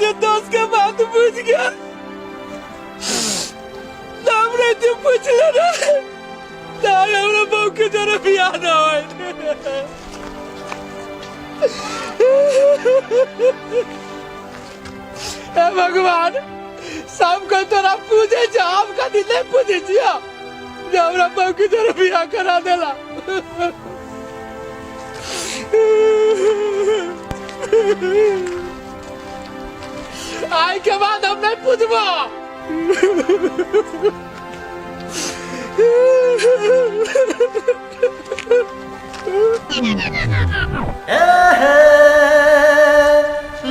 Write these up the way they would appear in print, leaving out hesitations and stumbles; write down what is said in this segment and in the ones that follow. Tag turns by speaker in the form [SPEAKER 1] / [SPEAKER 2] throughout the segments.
[SPEAKER 1] जे दोस्त के बात बुझ गेल। नाम रे पूछ ले ना तार हमरा बहू के जरा बियाह ना होय। हे भगवान, सब कोई तोरा पूजे छ, हम कथी नहीं पूजे छियो जे हमरा बहू के जरा बियाह करा देला। आइ के बाद हम नहीं पूजबो।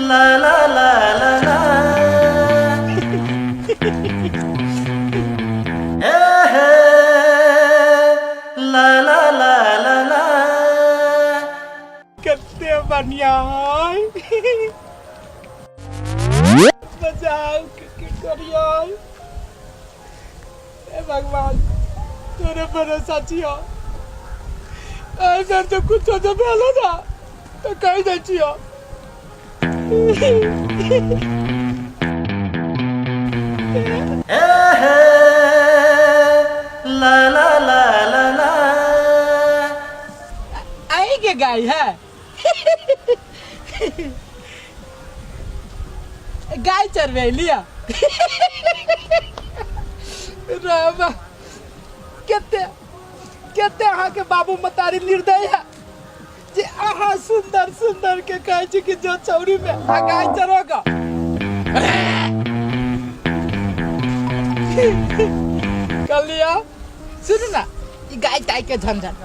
[SPEAKER 2] ला ला ला ला ला ए हे ला ला ला ला ला।
[SPEAKER 1] कते बढ़िया है, बचाओ, की करियो? हे भगवान, तोरे भरोसा छियो। ऐसा तो कुछ तो भेलो ना तो कहि दै छियो।
[SPEAKER 2] ए हे ला ला ला ला ला।
[SPEAKER 1] अहीं के गाय है? गाय चरवे लिया। रामा, कते कते अहाँ के बाबू मतारी निर्दय है जे अहाँ सुंदर सुंदर के कहै छी कि जो चौरी में आ गाय चरोगा। कलिया, सुन ना, ई गाय ताय के झंझट।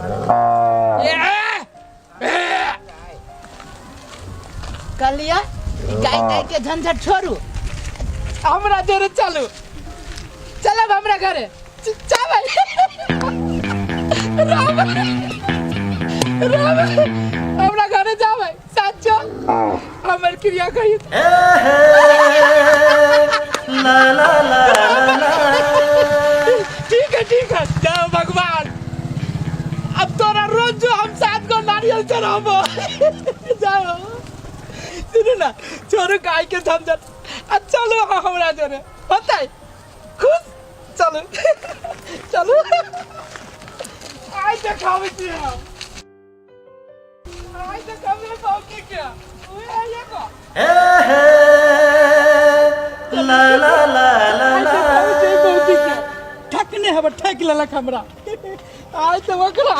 [SPEAKER 1] कहलियै, ई गाय ताय के झंझट छोड़ू, हमरा जरे चलू, चलब हमरा घरे। चल राम राम, हमरा घरे जाबै साचो, हमर क्रिया कही।
[SPEAKER 2] ए हे ला ला ला ला ला।
[SPEAKER 1] ठीक है, ठीक है, जाओ भगवान, अब तोरा रोज जो हम सात गो नारियल चढ़ाबो। जाओ, सुनू ना, छोड़ू गाय के झंझट आ चलो अहाँ हमरा जोरे। होतै खुश? चलू चलू, आइ देखाबै छी हम, आइ देखाबै बाबू के। उहे आइए को।
[SPEAKER 2] ए हे ला ला ला ला
[SPEAKER 1] आइ
[SPEAKER 2] ला।
[SPEAKER 1] देखाबै छी बाबू के। ठकने हब, ठकि लेलक हमरा आइ तऽ ओकरा।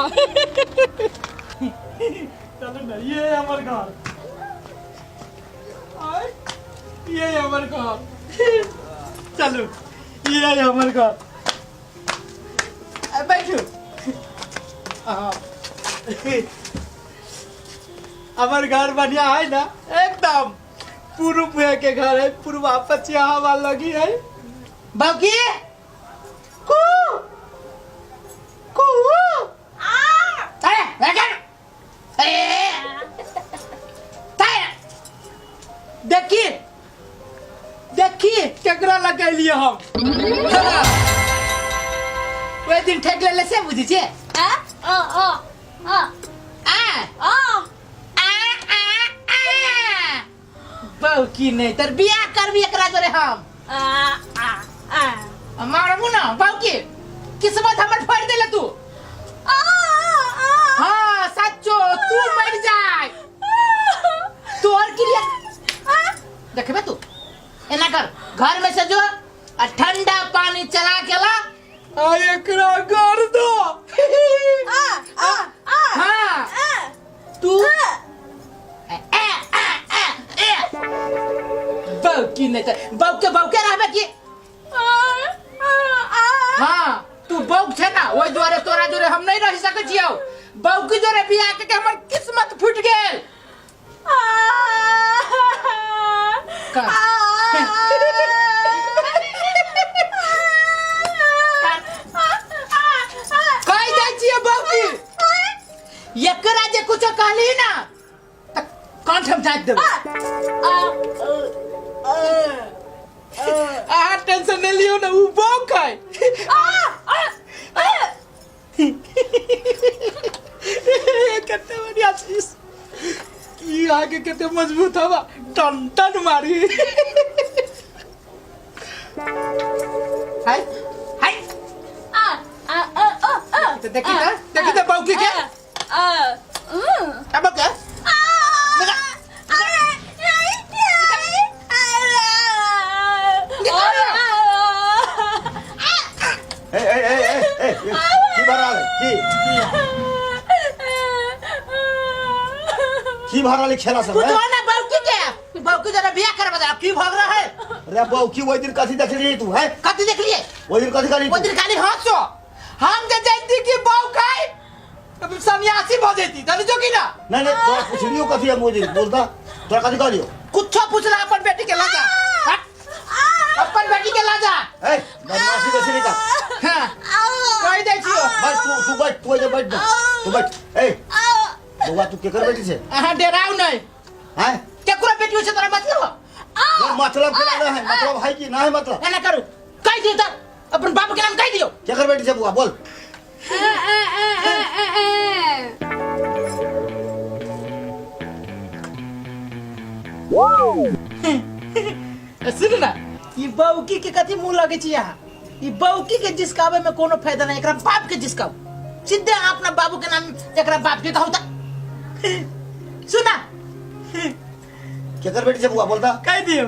[SPEAKER 1] चलू ने, ये हमर घर आइ, ये हमर घर। चलू, ये हमर घर। आ, बैठू। हाँ, हमर घर बढ़िया है ना? एकदम पूर्व मुहे के घर है, पूर्वा पछिया हवा लगी है। बाकी कू कू, अरे बैठा, ए देखी देखी केकरा लगेलिए हम। हाँ। ओहि दिन ठेक लेले से बुझै छियै?
[SPEAKER 3] आ अ अ अ
[SPEAKER 1] आ
[SPEAKER 3] अ
[SPEAKER 1] आ आ आ बहु की नहीं तर बियाह करबी एकरा जोरे हम।
[SPEAKER 3] आ आ आ।
[SPEAKER 1] मारबू ना बहु की किस्मत हमर फोड़ देले तू।
[SPEAKER 3] आ आ।
[SPEAKER 1] हाँ सच्चो, तू मर जाए तोहर क्रिया देखबे तू। एना कर, घर में से जो आ ठंडा पानी चला के ला आ एकरा कर दो।
[SPEAKER 3] आ आ आ।
[SPEAKER 1] हाँ।
[SPEAKER 3] आ।
[SPEAKER 1] तू ए ए ए ए बऊ की नहीं तो बऊ के बऊ के रहबे की।
[SPEAKER 3] आ आ आ।
[SPEAKER 1] हाँ, तू बऊ छे ना, ओहि दुआरे तोरा जोरे हम नहीं रह सकै छियौ। बऊ के जोरे बियाह के हमर किस्मत फूट गेल। का? कहि दै छियै बऊ की, एकरा जे कुछो कहली ना त कंठ हम झाँकि देबै। अहाँ टेंशन नहीं लियो ना, उ बौक है। कते बढ़िया चीज की आगे, कते मजबूत हवा, टन टन मारी। हाय हाय
[SPEAKER 3] आ आ आ आ आ
[SPEAKER 1] तो देखी त, देखी त बौकी के।
[SPEAKER 3] आ उ
[SPEAKER 1] अब के
[SPEAKER 3] आ
[SPEAKER 4] ए ए ए ए ए की भऽ रहल है की की भऽ रहल है खेला सब
[SPEAKER 1] तू
[SPEAKER 4] है
[SPEAKER 1] तो ना बौकी के, बौकी जरा बियाह करवा दे। की भग रहा है?
[SPEAKER 4] रे बौकी ओहि दिन कथी देखली तू है?
[SPEAKER 1] कथी देखलिए?
[SPEAKER 4] ओहि दिन कथी कहली
[SPEAKER 1] ओ दिन खाली हंसो। हम जे जैती कि बौकाई तब सन्यासी भ जैती, जानी जो कि ना?
[SPEAKER 4] नहीं नहीं, तोरा पुछलियो कथी हम ओहि दिन बोलता, तोरा कथी कहलियो?
[SPEAKER 1] कुछो पूछला, अपन बेटी के लाजा। हट, अपन बेटी के लाजा।
[SPEAKER 4] ए बदमाशी बेसी नहीं कर।
[SPEAKER 1] हां, कहि दै छियो।
[SPEAKER 4] बैठ तू, तू बैठ, तू एजे बैठ ना, तू बैठ। ए बौआ, तू केकर बेटी छे?
[SPEAKER 1] अहाँ डेराउ नहीं।
[SPEAKER 4] हैं?
[SPEAKER 1] केकरो बेटी छै तोरा मतलब?
[SPEAKER 4] ये मतलब के ना है, मतलब है कि ना है मतलब?
[SPEAKER 1] एना करू, कहि दियो त अपन बाप के नाम कहि दियो।
[SPEAKER 4] केकर बेटी छे बुआ बोल?
[SPEAKER 1] सुन ना, ई बौकी के कथी मुंह लगे छी यहाँ? ई बौकी के जिसकावे में कोनो फायदा नहीं, एकरा बाप के जिसकाओ सीधे। अपना बाबू के नाम एकरा बाप के कहू त। सुना,
[SPEAKER 4] केकर बेटी छे बुआ बोलता?
[SPEAKER 1] कह दियो।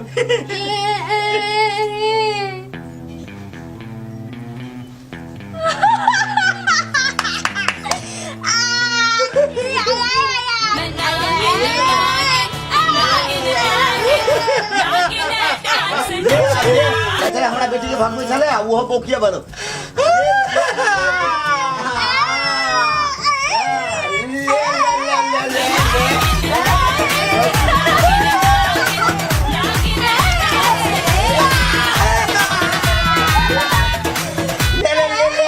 [SPEAKER 4] चले हमरा बेटी के भगबै छले आ ओहो बौकिया बनो। ले ले ले ले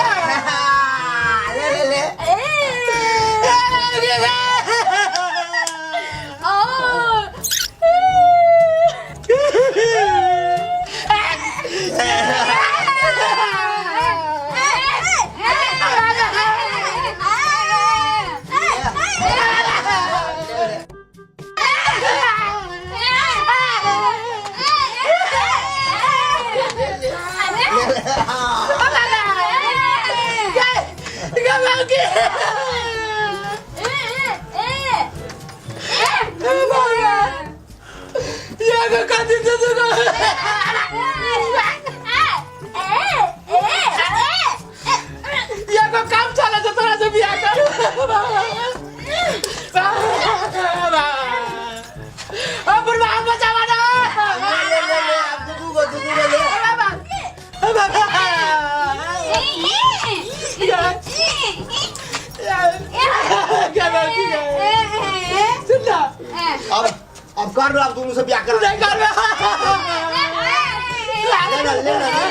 [SPEAKER 4] ले ले ले।
[SPEAKER 1] एगो काम चला जो तोरा से बियाह कर। ओ बुढ़वा, हम बचावा ना।
[SPEAKER 4] ले ले ले, अब दू गो, दू गो ले।
[SPEAKER 1] बाबा, क्या बात है? सुन ना।
[SPEAKER 4] अब कर लो, अब दोनों से ब्याह कर।
[SPEAKER 1] नहीं कर।
[SPEAKER 4] ले ना, ले ना, ले।